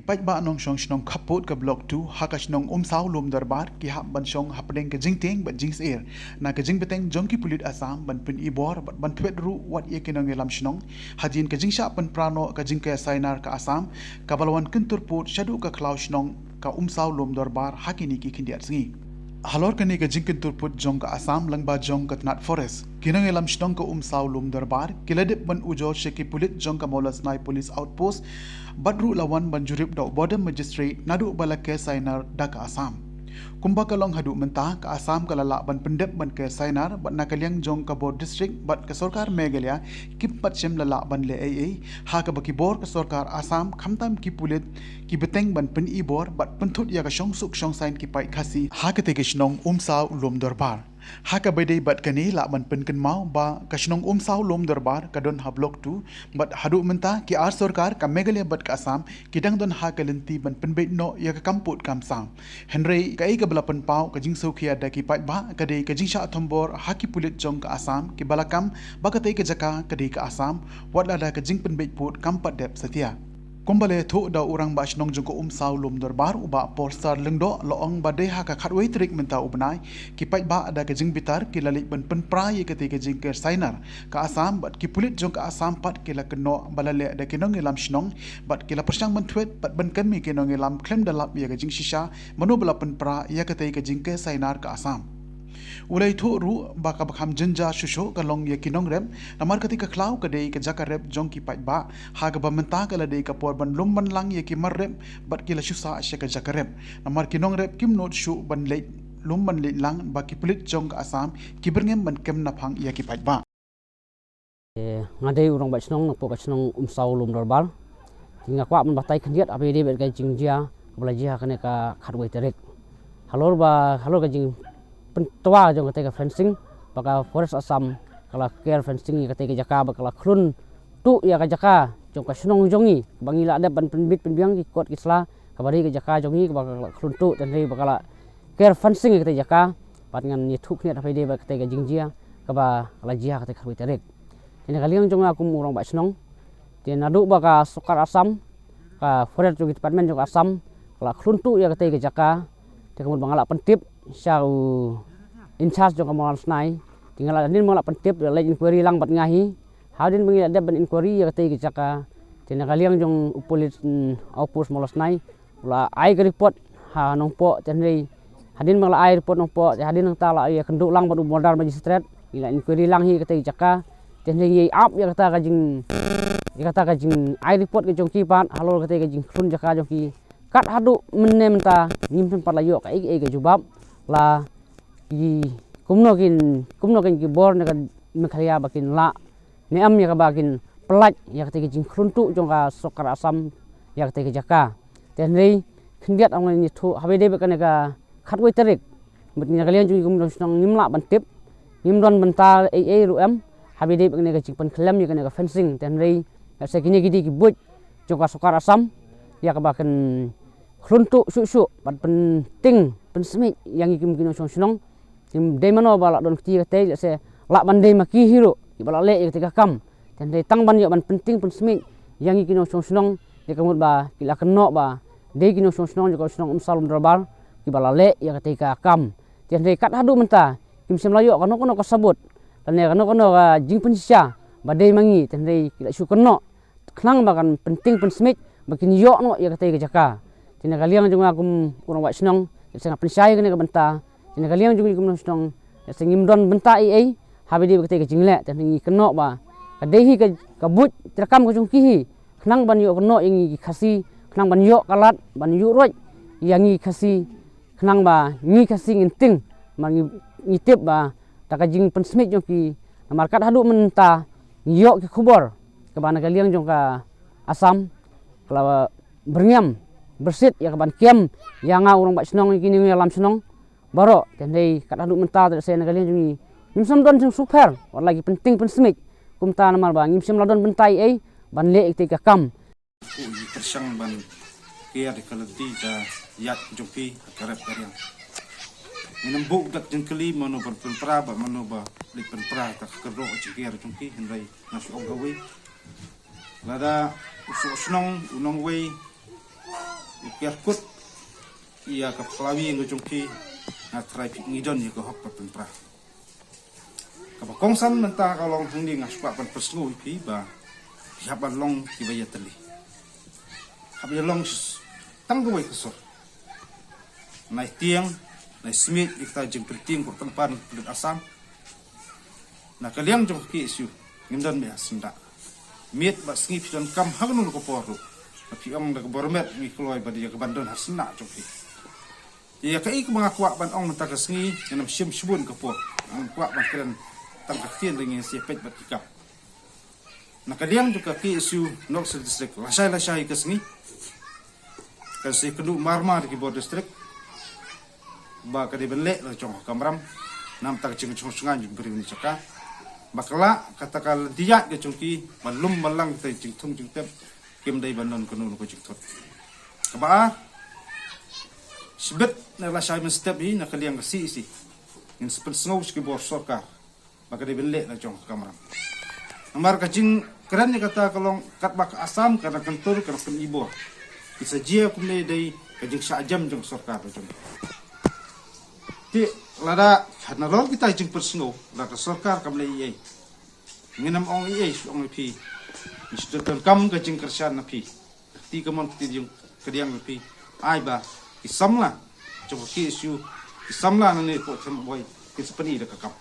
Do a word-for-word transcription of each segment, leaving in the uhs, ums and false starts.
Paidbah nongshong shnong khappud ka Block two ha ka shnong Umsaw Lumdorbar ki hap ban shong hapdeng ka jingtieng bad jingsyier na ka jingbteng jong ki pulit Assam ban pynibor bad ban thwet ruh wat ïa ki nongïalam shnong hadien ka jingshah pynpra noh ka jingker sainar ka Assam kaba la wan kyntur pud shaduh ka khlaw shnong ka Umsaw Lumdorbar ha kine ki khyndiat sngi. Halor kane ka jingkyntur pud jong ka Assam lyngba jong ka tnat Forest, ki nongïalam shnong ka Umsaw Lumdorbar ki la dep ban ujor sha ki pulit jong ka Mawlasnai Police Outpost bad ruh la wan ban jurip da u Border Magistrate naduh ba la ker sainar da ka Assam. Kumba ka long haduh mynta, ka Assam ka la lah ban pyndep ban ker sainar bad na ka liang jong ka bor district bad ka sorkar Meghalaya kim pat shym la lah ban leh ei ei ha kaba ki bor ka sorkar Assam khamtam ki pulit ki bteng ban pynibor bad pynthut ïa ka shongsuk shongsaiñ ki paid Khasi ha katei ka shnong Umsaw Lumdorbar. Ha kaba ïadei bad kane lah ban pynkynmaw ba ka shnong Umsaw Lumdorbar ka don ha Block two bad haduh mynta ki ar sorkar ka Meghalaya bad ka Assam ki dang don ha ka lynti ban pynbeit noh ïa ka kam pud kam saw. Hynrei kaei kaba la pynpaw ka jingsngewkhia da ki paidbah ka dei ka jingshah thombor ha ki pulit jong ka Assam kiba la kam ba katei ka jaka ka dei ka Assam wat lada ka jingpynbeit pud kam pat dep satia. Kumba la ïathuh da u rangbah shnong jong ka Umsaw Lumdorbar u Bah Porstar Lyngdoh la ong ba dei ha ka khatwei tarik mynta u bnai ki paidbah da ka jingbitar ki la leit ban pynpra ïa katei ka jingker sainar ka Assam bad ki pulit jong ka Assam pat ki la kynnoh ba la leh da ki nongïalam shnong bad ki la pyrshang ban thwet bad ban kynmaw ki nongïalam khlem da lap ïa ka jingshisha mano ba la pynpra ïa katei ka jingker sainar ka Assam. U la ïathuh ruh ba kaba kham jynjar shuh shuh ka long ïa ki nongrep namar katei ka khlaw ka dei ka jaka rep jong ki paidbah ha kaba mynta ka la dei ka por ban lum ban lang ïa ki mar rep bad ki la shu sah sha ka jaka rep namar ki nongrep kim nud shuh ban leit lum ban leit lang ba ki pulit jong ka Assam ki byrngem ban kem naphang ïa ki paidbah. Nga dei u rangbah shnong napoh ka shnong Umsaw Lumdorbar. Te nga kwah ban batai khyndiat haba ïadei bad ka jingjia kaba la jia ha kane ka khatwei tarik. Halor ba halor ka jingpyntwa jong katei ka fencing ba ka Forest Assam ka la ker fencing ïa katei ka jaka bad ka la khlun tuh ïa ka jaka jong ka shnong jong ngi ba ngi la dep ban pynbit pynbiang ki kot ki sla kaba dei ka jaka jong ngi kaba ka la khlun tuh, te hynrei ba ka la ker fencing ïa katei ka jaka. Bad ngan ïathuh khyndiat haba ïadei bad katei ka jingjia kaba la jia ha katei ka khatwei tarik. Te na ka liang jong nga kum u rangbah shnong, te naduh ba ka sorkar Assam, ka Forest jong ki department jong ka Assam ka la khlun tuh ïa katei ka jaka. Te ka mut ba nga la pyntip sha u in charge jong ka Mawlasnai, te nga la, hadien ba nga la pyntip la leit inquiry lang bad nga hi. Hadien ba ngi la dep ban inquiry ïa katei ka jaka, te na ka liang jong u police, mm, outpost Mawlasnai u la ai ka report ha Nongpoh, te hynrei hadien ba la ai report Nongpoh, te hadien nangta la ïakynduh lang bad u Border Magistrate, ngi la inquiry lang hi katei ka jaka. Te hynrei ngi ap ïa kata ka jing, ïa kata ka jingai report ka jong ki pat halor katei ka jingkhlun jaka jong ki. Kat haduh mynne mynta ngim pat la ïoh kaei kaei ka jubab la ki kumno kin, kumno kin ki bor na ka Meghalaya ba kin lah ne em ïa kaba kin pyllait ïa katei ka jingkhlun tuh jong ka sorkar Assam ïa katei ka jaka. Te hynrei khyndiat ong ngi ïathuh haba ïadei bad kane ka khatwei tarik, mut ngi na ka liang jong ngi kum u rangbah shnong ngim lah ban tip, ngim don bynta ei ei ruh em haba ïadei bad kane ka jingpynkhlem ïa kane ka fencing. Te hynrei lehse kine ki dei ki buit jong ka sorkar Assam ïa kaba kin khlun tuh shuh shuh bad pyntieng pynsmit ïa ngi kum ki nongshong shnong. Te dei mano ba la don kti katei, lehse lah ban dei ma ki hi ruh kiba la leh ïa katei ka kam. Te hynrei tang ban ïoh ban pyntieng pynsmit ïa ngi ki nongshong shnong, ïa ka mut ba ki la kynnoh ba dei ki nongshong shnong jong ka shnong Umsaw Lumdorbar kiba la leh ïa katei ka kam. Te hynrei kat haduh mynta kim shym la ïoh kano kano ka sabut lane kano kano ka jingpynshisha ba dei ma ngi, te hynrei ki la shu kynnoh khnang ba kan pyntieng pynsmit ba kin ïoh noh ïa katei ka jaka. Te na ka liang jong nga kum u rangbah shnong, lehse nga pynshai kane ka bynta. Te na ka liang jong ngi kum u rangbah shnong, lehse ngim don bynta ei ei haba ïadei bad katei ka jingleh, te ngi kynnoh ba ka dei hi ka, ka buit treikam ka jong ki hi khnang ban ïoh kynnoh ïa ngi ki Khasi, khnang ban ïoh ka lad ban ïuh roit ïa ngi ki Khasi, khnang ba ngi Khasi ngin tieng, namar ngi, ngi tip ba da ka jingpynsmit jong ki, namar kat haduh mynta ngi ïoh ki khubor kaba na ka liang jong ka Assam ka la byrngem byrsit ïa ka ban kem ïa nga u rangbah shnong, ïa ki nongïalam shnong baroh. Te hynrei kat haduh mynta te lehse na ka liang jong ngi ngim shym don jingsngewpher wat la ki pyntieng pynsmit kumta namar ba ngim shym la don bynta ei ei ban leh ïa katei ka kam. Ki pyrshang ban kiar ïa ka lynti ka ïaid jong ki ha ka rep ka riang. Ngin ym buh dak jingkylli mano ban pynpra bad mano ba leit pynpra ha ka kyrdoh jingkiar jong ki, hynrei nga shu ong kawei. Lada u soh shnong u nongwei u kiar kut ïa ka phlawi ïa ka jong phi, nga trai phi ngi don ïa ka hok pat pynpra. Kaba kongsan mynta ka long hangne nga shu kwah ban pynsngew ïa phi ba phi hap ban long kiba ïatylli. Hap ïa long s-, tang kawei ka sur. Nai tieng, nai smiej ïa kata jingpyntieng ka rukom pynpra ka pulit Assam. Na ka liang jong ka K S U ngim don mih ha syndah. Miet bad sngi phi donkam ha kano kano ka por ruh. Ba phi ong da ka bor met ngi kloi ba dei ïa ka ban don ha syndah jong phi. Ïa kaei kaba nga kwah ban ong mynta ka sngi, ngam shim shibun ka por. Ngam kwah ban kren tang ka ktien, da ngin sa peit bad ki kam. Na ka liang jong ka K S U North Central District, lashai lashai ka sngi kan sa ïakynduh marmar da ki bor district ba ka dei ban leh la jong ka kamram. Namar ka jingshong shngain jong ki briew na jaka, ba ka lah kata ka lynti ïaid ka jong ki ban lum ban lang kata ka jingthung jingtep. Kim dei ban don kano kano ka jingthut. Kaba ar, shibit na lashai mynstep hi na ka liang ka C E C, ngin sa pynsngew sha ki bor sorkar ba ka dei ban leh la jong ka kamram. Namar ka jingkren ïa kata ka long katba ka Assam ka dang kyntur ka dang pyni bor, ki sa jia kumne dei ka jingshah jem jong ka sorkar la jong. Te lada nalor kita ki jingpynsngew, lada ka sorkar kam leh ei ei, ngin ym ong ei ei, shu ong ïa phi, ngi shu donkam ka jingkyrshan na phi. Ka kti kamon ka kti jong ka diang ka phi. Ai ba ki samla jong ka K S U, ki samla na ne ko them boi, kin sa pyni da ka kam.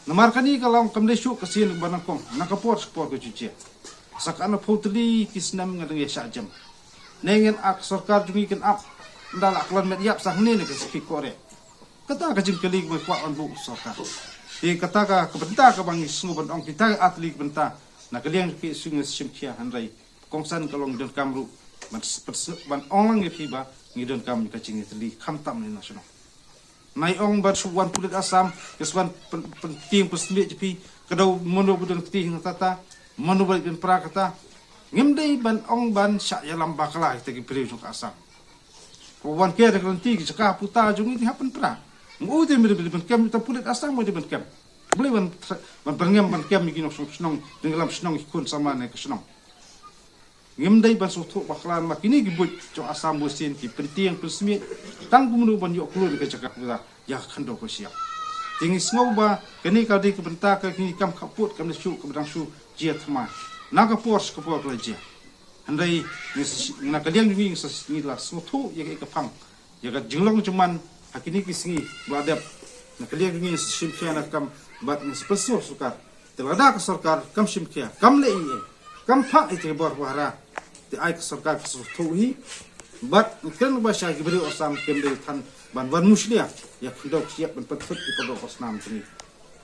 Namar kane ka long kam dei shuh ka sien ba nyngkong, na ka por sha ka por ka ju jia. Sa ka na phew tylli ki snem nga dang ïa shah jem. Ne ngin ap, sorkar jong ngi kin ap da la ka lon met ïap sa hangne ne ka sa phi ko re. Kata ka jingkylli kaba kwah ban buh sorkar. Te kata ka, ka bynta kaba ngi sngew ban ong kita ki ar tylli ki bynta. Na ka liang ka K S U ngi shim khia, hynrei kongsan ka long donkam ruh ban s-, ban s-, ban ong lang ïa phi ba ngi donkam ka jingïatylli khamtam na shnong. Nai ong ban shu wan pulit Assam, ïa shu wan pyn-, pyntieng pynsmiej ïa phi, ka dei mano ba don kti hangta ta, mano ba pynpra kata. Ngim dei ban ong ban shah ïalam bakla ïa kita ki briew jong ka Assam. Ko wan kiar da ka lynti ki jaka puta jong ngi, te hap pynpra. Mo u te me dei ban kem, ita pulit Assam mo dei ban kem. Balei ban, ban byrngem ban kem ïa ki nongshong shnong, jingïalam shnong, ki khun samla ne ka shnong. Ngim dei ban sngewthuh bakla ma kine ki buit jong Assam Bureau shisien ki pyntieng pynsmiej tang kumno ban ïoh klur ka jaka puta ïa ka khyndew ka shyiap. Te ngi sngew ba kane ka dei ka bynta ka, kine ki kam khappud kam dei shuh kaba dang shu jia thymmai. Na ka por sha ka por ka la jia. Hynrei ngi s-, na ka liang jong ngi ngi sa, ngi la sngewthuh ïa ka, ïa ka phang. Ïa ka jinglong jingman ha kine ki sngi ba la dep, na ka liang jong ngi ngi sa shim khia na ka kam bad ngi sa pynsngew sorkar. Te lada ka sorkar kam shim khia, kam leh ei ei, kam phah ïa ki bor pahara, te ai ka sorkar ka sngewthuh hi. Bad ngi kren ba sha ki briew Assam kim dei than ban wan mushlia ïa ka khyndew ka shyiap ban pynthut ïa ka paralok parasnam jong ngi.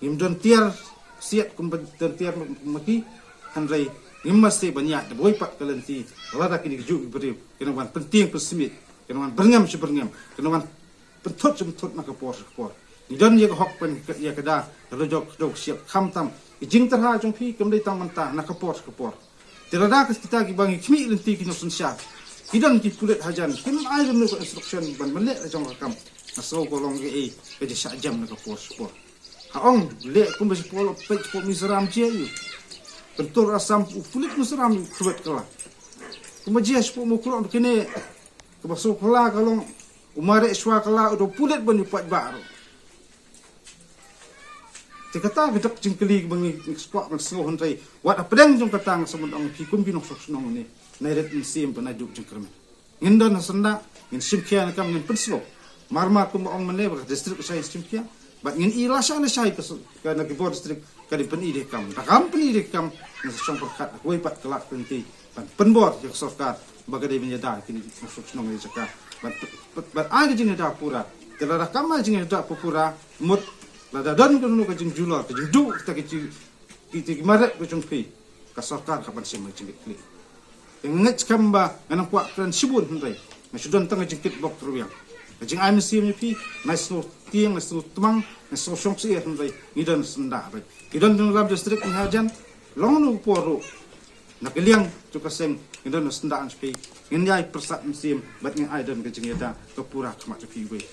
Ngim don tiar siat kum ban don tiar ma, ma ki, hynrei ngim mystei ban ïaid da bawei pat ka lynti. Lada kine ki juh ki briew kin wan pyntieng pynsmiej, kin wan byrngem shi byrngem, kin wan pynthut shi pynthut na ka por shi ka por. Ngi don ïa ka hok ban ïa ka da ka la jong ka dok shyiap, khamtam ki jingtyrha jong phi kam dei tang mynta, na ka por shi ka por. Te lada ka kita kiba ngi khmih lynti ki nongsynshar, ki don ki pulit hajan, kim ai lem ka instruction ban ban leh la jong ka kam, nga sngew ka long kaei ka jingshah jem na ka por shi ka por. Ha ong leh kumba shapoh, peit shapoh Mizoram jia ïa u. Kyntur Assam u pulit Mizoram u khwet kylla. Kumba jia shapoh Mawkyrwat kine, kaba sngewkylla ka long u mareh shuwa kylla u dei u pulit ban ïa u paidbah ruh. Te kata ka dei ka jingkylli kaba ngi, ngi kwah ban sngew, hynrei wat hapdeng jong kata nga sa mut ong phi kum ki nongshong shnong ne, nai rit mynsiem bad nai duh jingkyrmen. Ngin don ha syndah, ngin shim khia na kam, ngin pynsngew. Mar mar kumba ong mynne ba ka district ka shai shim khia, bad ngin i lashai lashai ka s-, ka na ki bor district ka dei pyni da ka kam. Da kam pyni da ka kam, ngin sa shong pyrkhat da kawei pat ka lad ka lynti ban pynbor ïa ka sorkar ba ka dei ban ïada ïa kine ki nongshong shnong ïa ka jaka. Ban, ban, ban ai ka jingïada pura. Te lada kam ai jingïada pura, mut lada don kano ka jingjulor, ka jingduh kita ki jing, ki, ki, ki mareh ka jong phi, ka sorkar ka ban shim ka jingkitkhlieh. Te nga ngeit skhem ba ngan ym kwah kren shibun hynrei nga shu don tang ka jingkitbok kyrwiang. Ka jingai mynsiem ïa phi, nai sngew tieng, nai sngew tmang, nai sngew shong syier hynrei ngi don syndah beit. Ki don jingïalam district ngi hajan, long kano ka por ruh. Na ka liang jong ka seng ngi don syndah jong phi, ngin ïai pyrsad mynsiem bad ngin ai don ka jingïada ka pura khmat jong phi iwei.